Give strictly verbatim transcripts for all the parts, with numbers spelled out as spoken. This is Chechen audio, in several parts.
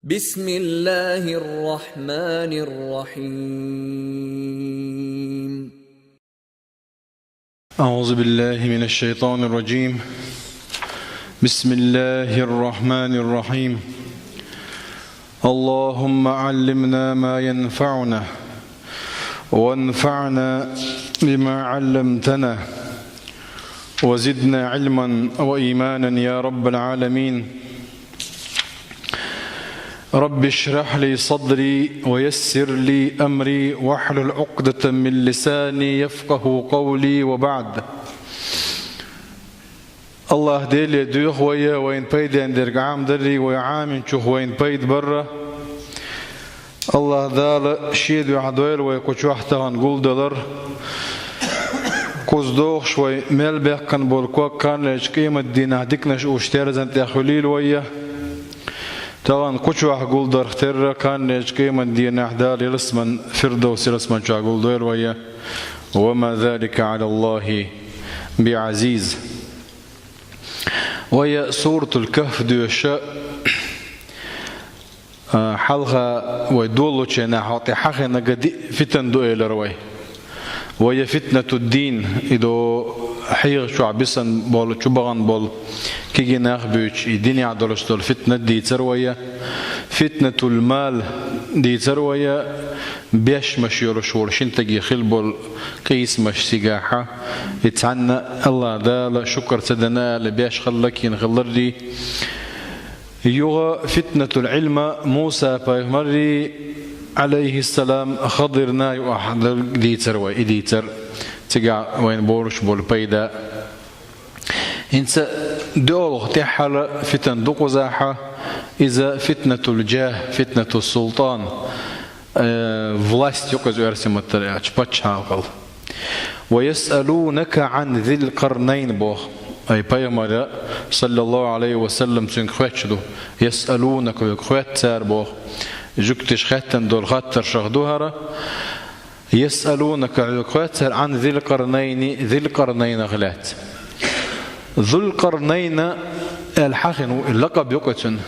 بسم الله الرحمن الرحيم. أعوذ بالله من الشيطان الرجيم. بسم الله الرحمن الرحيم. اللهم علمنا ما ينفعنا، وانفعنا بما علمتنا، وزدنا علما وإيمانا يا رب العالمين. رب اشرح لي صدري ويسر لي أمري واحلل عقدة من لساني يفقه قولي وبعد. АллахӀ Деле доьху вай, вайна пайден дерг Ӏамадаррий, вай Ӏаминчух вайна пайда барра. АллахӀ Дала шен дуьхьа дойла вай кху чохь тахана гулдалар. Кхуза дохуш вай мел баьккхина болу ког кханлерчу къематдийнахь диканаш уьш терзан тӀехь хуьлийла вай. Тахана кху чохь гулдарх терра кханлерчу къематдийнахь Дала ялсаман, Фирдовс ялсаман чохь гулдойла вай. وما ذلك على الله بعزيز. Вай Суратул Кахф доьшуш, а, хьалха вай долалучу хенахь хьо тӀе хьахийнарг диъ фитна ду элира вай. Вай фитнатуд-дин, и ду хьехачохь бисина болу, чубахана болу кегий нах буьйцуш, и динехь долуш долу фитнат дийцира вай. Фитнатул-мал дийцира вай, бешмаш йолуш волу шина стаге хилла болу къийсамаш цигахь. И цхьанна АллахӀ Дала шукар ца дина ала беш хилла кийна хиларий. Юха фитнатул-Ӏилма, Муса-пайхамаррий, Ӏалайхиссалам, Хадирна юкъахь дерг дийцира вай, и дийцира цигахь вайна болуш болу пайда. ХӀинца доьалгӀа тӀаьххьара фитна ду кхузахь, иза фитнатул-джах, фитнатус-султан, э, власть ю-кх иза оьрсийн маттара аьлча, пачхьалкхал. «Ва ясъалунака Ӏан Зил-Къарнайн», боху. Ай пайхамар, саллаллаху Ӏалайхи ва саллам, цуьнга хоьттуш ду. «Ясъалунака», хьоьга хоьтту цара, боху. Жуьгташа хеттана долу хаттаршах ду хӀара. «Ясъалунака», хьоьга хоьтту цара, «Ӏан Зил-Къарнайни», Зил-Къарнайнах лаьцна. Зул-Къарнайна аьлла хьахийна ву, и лакъаб ю-кх цуьнан.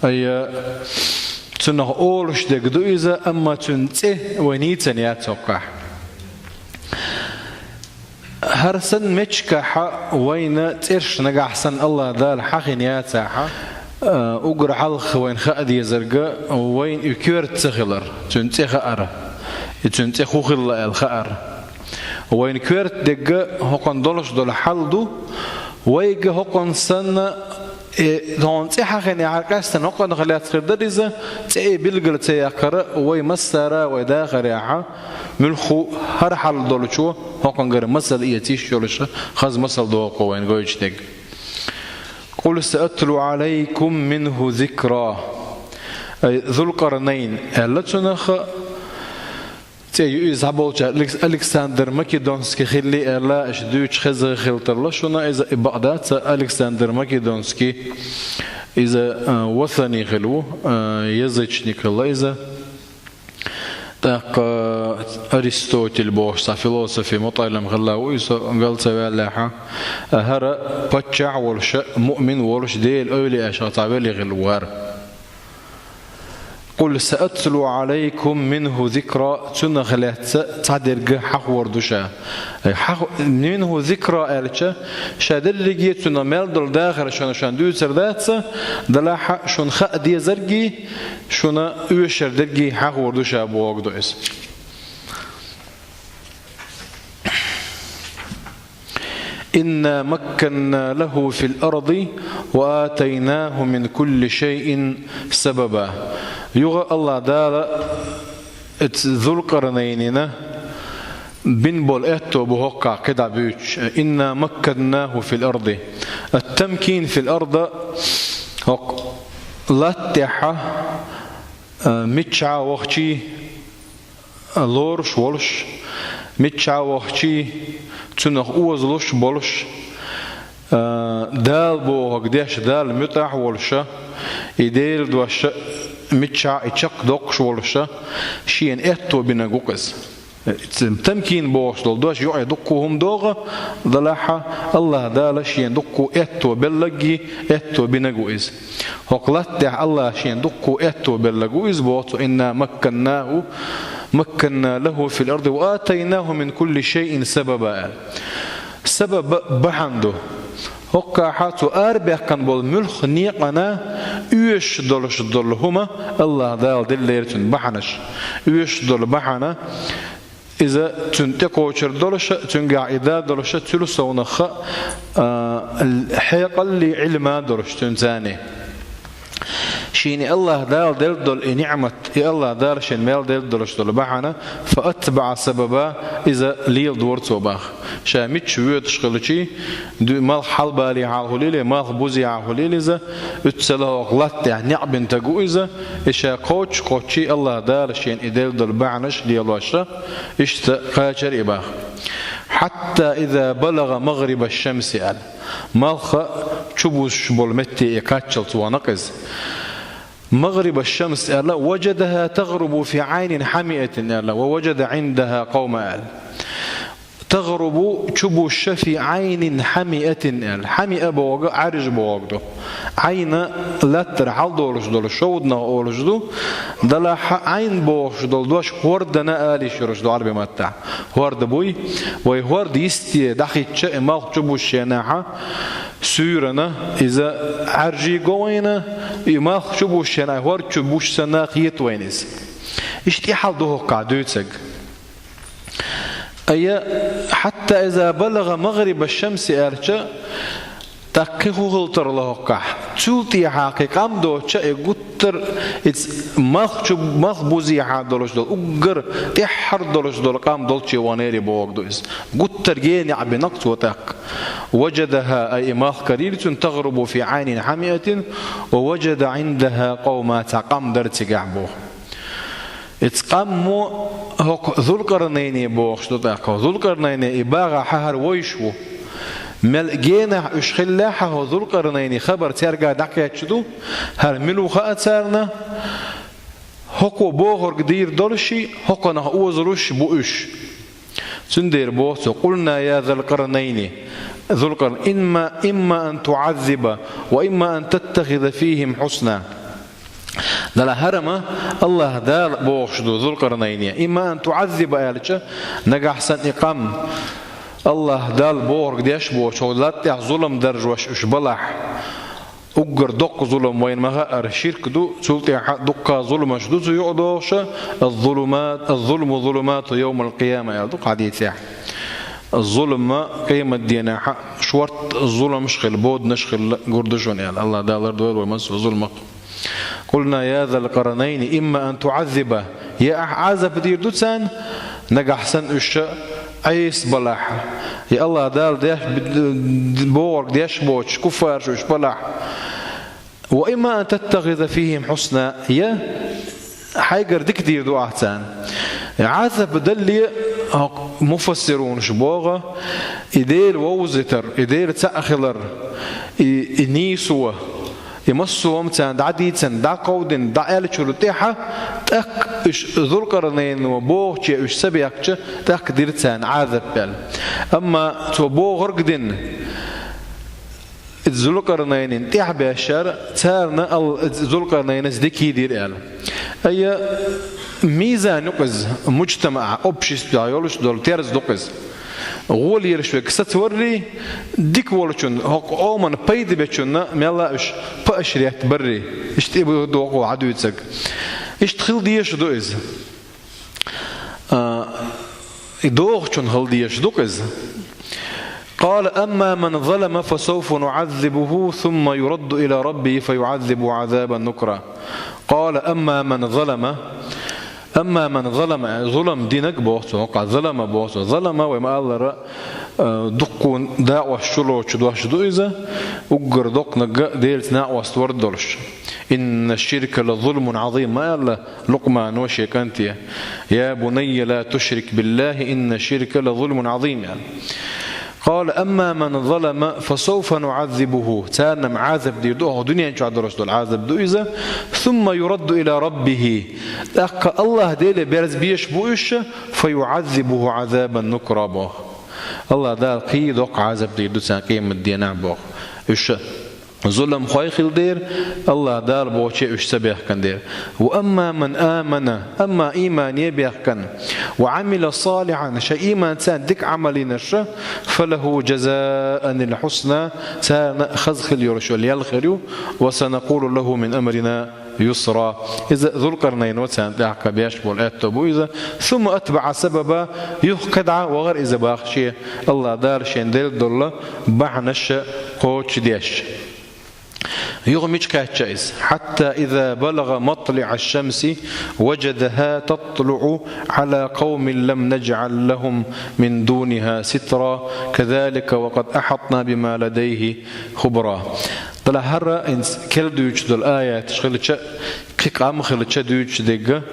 Ай, цунах олуш дерг ду иза, амма цуьнан цӀе вай нийса яц хӀоккхахь. ХӀара санна меттигашкахь вайна цӀераш нагахь санна АллахӀ Дала хьахийна яцахь, а, уггар хьалха вайна хаа дезарг вайна и коьрта ца хилар, цуьнан цӀе хаар, и цуьнан цӀе хӀун хилла аьлла хаар. Вайна коьрта дерг хӀокхунна долуш долу хьал ду, вайга хӀокхунна санна, э, тхуна цӀе хьахийнехь къаьстина хӀокхунах лаьцна хир дара иза, цӀе и билгал ца яккхар, вай массара а вай дахарехь, муьлхха хӀара хьал долчо хӀокхунгара масал эца йиш йолуш, хаза масал догӀу-кх вайна гойтуш дерг. «Къул саатлу Ӏалайкум минху зикра». Ай, Зул-Къарнайн аьлла цунах, цӀе ю иза, цхьаболчара Алекс-, Александр Македонский хилла аьлла, аша дуьйцуш хезна хила тарло шуна иза, и бакъ дац, Александр Македонский иза, а, васани хилла ву, а, язычник хилла иза. ТӀаккха Аристотель бохуш цхьа философи мутаӀаллим хилла ву иза, гал ца ваьллехь. А хӀара паччахь а волуш, муъмин а волуш, Делан эвлияашах цхьа вели хилла ву хӀара. «Къул саатлу Ӏалайкум минху зикра», цунах лаьцна цхьа дерг хьахор ду ша. Хьах-, «минху зикра» аьлча, ша дерриге цунах мел долу дахар шуна шуна дуьйцур дац, делахь шуна хаа дезаргий, шуна оьшур дерригий хьахор ду ша бохург ду иза. «Инна макканна лаху фил арди ва атайнаху мин кулли шайин сабаба». Юха АллахӀ Дала оцу Зулкъарнайнина бина болу аьтто бу хӀоккхахь кхидӀа буьйцуш: «Инна макканнаху фил арди». Ат-тамкин фил арда, хӀокху латта тӀехь, а, миччахьа вахчий лоруш волуш, миччахьа вахчий цунах озалуш болуш, а, Дала бохург деш, Далла муьтӀахь а волуша, и Делан дош миччахьа и чекхдоккхуш волуша, шена аьтто бинарг ву-кх иза. Тамкин бохуш долу дош юкъе дуккха хӀума догӀу, делахь а АллахӀ Дала шен дуккха аьтто белларг а, аьтто бинарг а ву иза. ХӀокху латта тӀехь АллахӀа шен дуккха аьтто белларг ву иза, боху цо: «Инна макканнаху, макканна лаху фил арди ва атайнаху мин кулли шайин сабаба», – аьлла. Сабаб бахьана ду. ХӀокхахь цо арабаьккхина болу муьлхха некъана оьшуш долуш долу хӀума АллахӀ Дала деллера цунна бахьанаш. Оьшуш долу бахьана, иза цуьнан тӀекхочур долуш а, цуьнгахь и дар долуш а, цуьнан совнаха а, а, хьекъаллий, Ӏилма долуш цуьнан царний. Шена АллахӀ Дала делла долу и ниӀмат, и АллахӀ Дала шена мел делла долуш долу бахьана, фа атбаӀа сабаба, иза леладора цо боху. Ша мичча воьдуш хилча, ду-, малх хьалабалехьа хуьлийла, малх бузехьа хуьлийла иза, уьццала хӀокху латта тӀехь некъ бина стаг ву иза, и ша кхоччуш-кхоччуш АллахӀ Дала шена и делла долу бахьанаш лелош а, иштта кхачара и боху. «Хьатта иза балагӀа магӀриба шамси», – аьлла. Малх чубузуш болу метте и кхаччалц вахана иза. «МагӀриба шамс», – аьлла, «важадаха тагӀрубу фи Ӏайнин хьамиатин», – аьлла, «ва важада Ӏиндаха къавма», – аьлла. «ТагӀрубу», чубузуш, «фи Ӏайнин хьамиатин», – аьлла. Хьамиа бохург Ӏаьржа бохург ду. Ӏайн латтара хьалдолуш долу шовданах олуш ду. Делахь а Ӏайн бохуш долу дош хӀордана ала йиш йолуш ду Ӏарбийн маттахь. ХӀорда буй, вай хӀорда йисте дӀахӀиттича, и малх чубузучу хенахь а, суьйранна, иза Ӏаьржий го вайна, и малх чубузучу хенахь а хӀорда чу буш санна кхета вайна иза. Иштта и хьал ду хӀокхахь дуьйцург. Ай, «хьатта иза балагӀа магӀриба шамси», – аьлча, тӀаккха кхин хӀун хила тарло хӀокхахь? Цул тӀехьа кхин къам доцуча, и гуттар а, иза малх чу, малх бузехьа долуш долу, уггар тӀаьххьара долуш долу къам долчу ваханера бохург ду иза. Гуттар а некъ бина цо тӀаккха. «Важадаха», ай, и малх карийра цунна, «тагӀрубу фи Ӏайнин хьамиатин, ва важада Ӏиндаха къавма», цхьа къам дара цигахь боху. Иза къам мо хӀокху Зулкъарнайне бохуш ду тӀаккха. Зулкъарнайне и багӀахь хӀара вовзаш ву. Мел генахь уьш хиллехь а, хӀокху Зулкъарнайнин хабар цаьрга дӀакхаьчна ду, хӀара мила ву хаьа царна, хӀокхо бохург дийр долуш а, хӀокхунах озалуш а бу уьш. Цундела боху цо: «Къулна я Зулкъарнайни, Зулкъарн-, имма, имма ан туӀаззиба ва имма ан таттахиза фихим хьусна». Делахь хӀара ма АллахӀ Дала бохуш ду Зулкъарнайне. «Имма ан туӀаззиба», – аьлча, нагахь санна и къам АллахӀ Дала бохург деш боцуш, хӀокху латта тӀехь зулам даржош уьш балахь. Уггар доккха зулам вайна ма хаъара ширк ду, цул тӀаьхьа дуккха зуламаш ду цу юкъа догӀуш, «Аз-зулумат, аз-зулму зулумату явмал-къияма», – аьлла ду хьадисехь. Зулам къематдийнахь шортта зуламаш хила, боданаш хила гур ду шуна аьлла. АллахӀ Дала лардойла вай массо а зуламах. «Къулна я Зулкъарнайни, имма ан туӀаззиба», я ахь Ӏазап дийр ду царна, нагахь санна уьш Ӏеса балахь, я АллахӀ Дала деш, бохург деш боцуш куффараш уьш балахь, «ва имма ан таттахиза фихим хьусна», я хьайгара дика дийр ду ахь царна. Ӏазап далале, хӀокху муфассирунаша боху, и Дела вовзийтар, и Дела цхьаъ хилар, и, и нийсо, и массо а хӀума царна дӀадийцина, дӀакховдийна, дӀааьллачул тӀаьхьа, тӀаккха уьш Зулкъарнайно бохуче уьш ца бехкича, тӀаккха дира царна Ӏазап аьлла. Амма цо бохург дина, иза Зулкъарнайнина тӀаьхьа баьшшара, царна ал-, иза Зулкъарнайнас дика дийр аьлла. Ай, мизан ю-кх иза, муджтамаӀ, обществехь йолуш долу терза ду-кх иза. ГӀо лелаш верг сацаваррий, дика волчунна, хӀокху къоманна пайда бечунна мелла а уьш поощрять баррий. Иштта и бу-, дохо хьадуьйцург. Иштта хила дезаш ду иза. А, и дохучунна хила дезаш ду-кх иза. «Къала амма ман залама фасавфа нуӀаззибуху, сумма юрадду ила раббихи фаюӀаззибуху Ӏазабан нукра». «Къала амма ман залама». «Амма ман залама», зулам динарг боху цо, хӀокху «залама» боху цо. «Залама», вай ма-аллара, а, дуккха накъост чулоцу дош ду иза, уггар доккха наггахь Делаца накъост вар долуш. «Инна ширка ла зулмун Ӏазим», ма аьлла Лукъмано шен кӀанте: «Я бунайя, ла тушрик биллахи, инна ширка ла зулмун Ӏазим», аьлла. «Къала амма ман залама, фасавфа нуӀаззибуху». Царна-м Ӏазап дийр ду, хӀокху дуьнен чохь долуш долу Ӏазап ду иза. «Сумма юрадду ила раббихи». ТӀаккха АллахӀ Деле берза безаш бу уьш, فيعذبه عذابا نكرا боху. АллахӀ Дала кхин доккха Ӏазап дийр ду царна къематдийнахь боху. Уьш зуламхой хилла дера, АллахӀ Дала бохуче уьш ца бехкан дера. وأما من آمن, амма иймане бехкан, وعمل صالحا, шайн ийманца дика Ӏамал йинарш, فله جزاء الحسنى, царна хаза хила йолуш йолу ял хир ю, وسنقول له من أمرنا يسرا. Иза Зулкъарнайно царна тӀаккха беш болу аьтто бу иза. ثم أتبع سببا, юха кхидӀа вахара иза боху шен, АллахӀ Дала шен делла долу бахьанаш кхочушдеш. Юха мича кхаьчча иза? حتى إذا بلغ مطلع الشمس وجدها تطلع على قوم لم نجعل لهم من دونها سترا كذلك وقد أحطنا بما لديه خبرا. Делахь хӀара хӀинца керла дуьйцуш долу аяташ хилча, кхин къам хилча дуьйцуш дерг,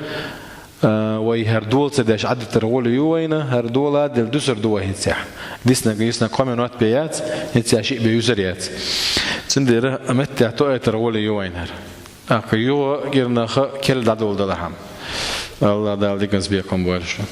а, вай хӀара дола ца деш Ӏадитар гӀоли ю вайна, хӀара дола а делла дуьсур ду вай хӀинцехь. Диснарг, диснарг кхо минот бен яц, хӀинцехь шиъ бен юьсур яц. Цундела меттехь тоуьйтур гӀоли ю вайна хӀара. ТӀаккха юха кӀирнах керла дӀадоладалахьа. АллахӀ Дала диканца бекхам бойла шу.